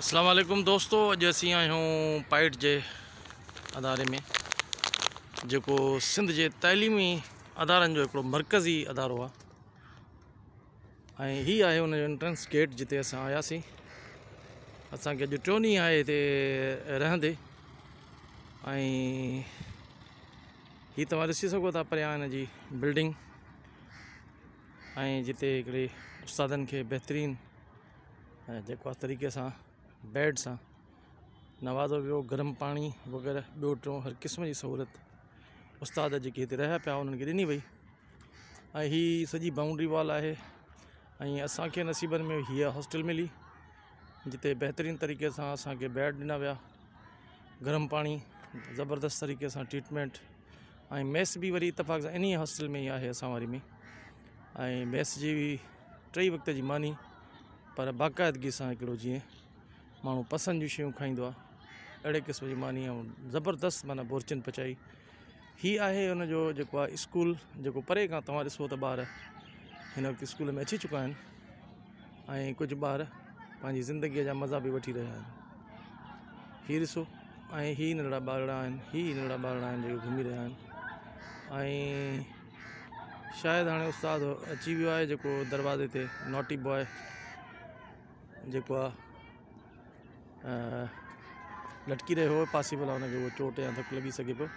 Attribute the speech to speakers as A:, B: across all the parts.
A: اسلام عليڪم دوستو اڄ اسين آهيون پائٽ جي اداري ۾ جيڪو سنڌ جي تعليمي ادارن جو هڪڙو مرڪزي ادارو آهي ۽ هي آهي ان جو انٽرنس گيٽ جتي اسان آياسين اسانکي اڄ ٽيون ڏينهن آهي هتي رهندي ۽ هي توهان ڏسي سگهو ٿا پريان هن جي بلڊنگ ۽ جتي هڪڙي استادن کي بهترين ۽ جيڪو آهي طريقي سان بيڊ سان نوازو ويو گرم پاڻي وغيره ٻيو ٽيون هر قسم جي سهولت استاد جيڪي هتي رهيا پيا انهن کي ڏني وئي ۽ هي سڄي بائونڊري وال آهي ۽ اسانکي نصيبن ۾ هيء هاسٽل ملي جتي بهترين طريقي سان اسانکي بيڊ ڏنا ويا گرم پاڻي زبردست طريقي سان ٽريٽمينٽ ۽ ميس به وري اتفاق سان انهي هاسٽل ۾ ئي آهي اسان واري ۾ ۽ ميس جي به ٽئي وقت جي ماني پر باقاعدگي سان هڪڙو جيئن ماڻهو پسند جون شيون کائيندو آهي اهڙي قسم جي ماني ۽ زبردست معنيٰ بورچين پچائي هي آهي ان جو جيڪو آهي اسڪول جيڪو پري کان توهان ڏسو ته ٻار هن وقت اسڪول ۾ اچي چڪا آهن ۽ ڪجهه ٻار پنهنجي زندگيء جا مزا به وٺي رهيا آهن هي ڏسو ۽ هي ننڍڙا ٻارڙا آهن هي ننڍڙا ٻارڙا آهن جيڪي گهمي رهيا آهن ۽ شايد هاڻي استاد اچي ويو آهي جيڪو دروازي تي ناٽي بواء جيڪو آهي لٽڪي رهيو هو پاسي ڀلا هن کي اهو چوٽ يا ڌڪ لڳي سگهي پيو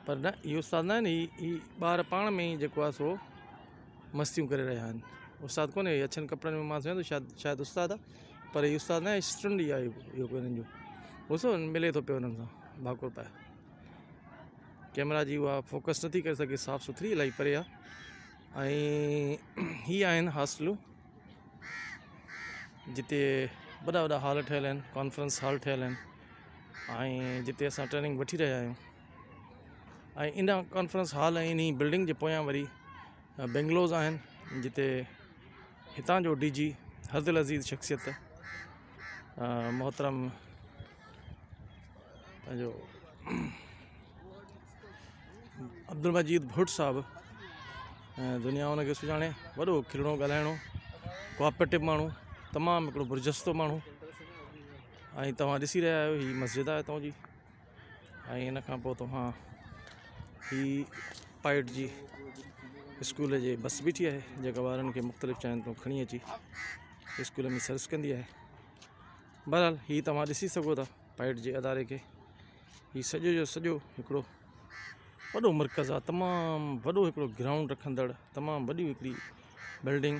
A: پر نه اهو استاد نه آهن هي ٻار پاڻ ۾ ئي جيڪو آهي سو مستيون ڪري رهيا آهن استاد ڪونهي اڇن ڪپڙن ۾ مان سمجهان ٿو شايد شايد استاد آهي پر هي استاد نه آهي اسٽوڊنٽ ئي آهي اهو هنن جو ڏسو ملي ٿو پيو هنن سان ڀاڪر پائي ڪيمرا جي اها فوڪس نٿي ڪري سگهي صاف سٿري الاهي پري آهي ۽ هي آهن هاسٽلون جتي وڏا وڏا هال ٺهيل آهن ڪانفرنس هال ٺهيل آهن ۽ جتي اسان ٽريننگ وٺي رهيا آهيون ۽ ان ڪانفرنس هال ۽ انهي بلڊنگ جي پويان وري بنگلوز آهن جتي هتان جو ڊي جي هر دل عزيز شخصيت محترم پنهنجو عبدالمجيد ڀٽ صاحب دنيا ان کي سڃاڻي وڏو کلڻو ڳالهائڻو ڪوآپريٽو ماڻهو تمام هڪڙو برجستو ماڻهو ۽ توهان ڏسي رهيا آهيو هي مسجد آهي هتان جي ۽ ان کان پوء توهان هي پائٽ جي اسڪول جي بس بيٺي آهي جيڪا ٻارن کي مختلف جاين تان کڻي اچي اسڪول ۾ سروس ڪندي آهي بهرحال هي توهان ڏسي سگهو ٿا پائٽ جي اداري کي هي سڄو جو سڄو هڪڙو وڏو مرڪز آهي تمام وڏو هڪڙو گرائونڊ رکندڙ تمام وڏي هڪڙي بلڊنگ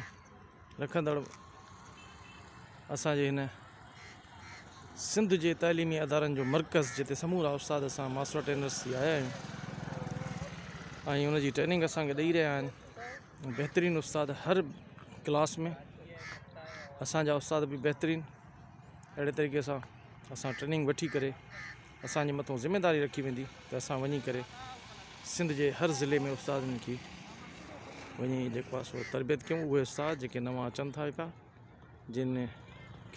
A: رکندڙ اسانجي هن سنڌ جي تعليمي ادارن جو مرڪز جتي سمورا استاد اسان ماسٽر ٽرينرس ٿي آيا آهيون ۽ ان جي ٽريننگ اسانکي ڏئي رهيا آهن بهترين استاد هر ڪلاس ۾ اسانجا استاد به بهترين اهڙي طريقي سان اسان ٽريننگ وٺي ڪري اسان جي مٿو ذميداري رکي ويندي ته اسان وڃي ڪري سنڌ جي هر ضلعي ۾ استادن کي وڃي جيڪو آهي سو تربيت ڪيون اهي استاد جيڪي نوان اچن ٿا پيا جن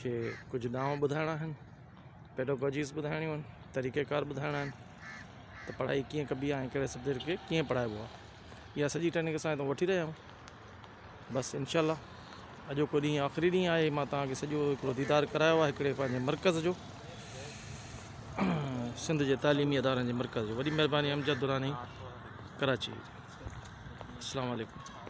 A: کي ڪجهه ڏانء ٻڌائڻا آهن پيڊاگوجيز ٻڌائڻيون آهن طريقه ڪار ٻڌائڻا آهن ته پڙهائي ڪيئن ڪبي آهي ۽ ڪهڙي سبجيڪٽ کي ڪيئن پڙهائبو آهي اها سڄي ٽريننگ اسان هتان وٺي رهيا آهيون بس انشاء الله اڄوڪو ڏينهن آخري ڏينهن آهي مان توهان کي سڄو هڪڙو ديدار ڪرايو آهي هڪڙي پنهنجي مرڪز جو سنڌ جي تعليمي ادارن جي مرڪز جو وڏي مهرباني امجد دراني ڪراچي السلام عليڪم.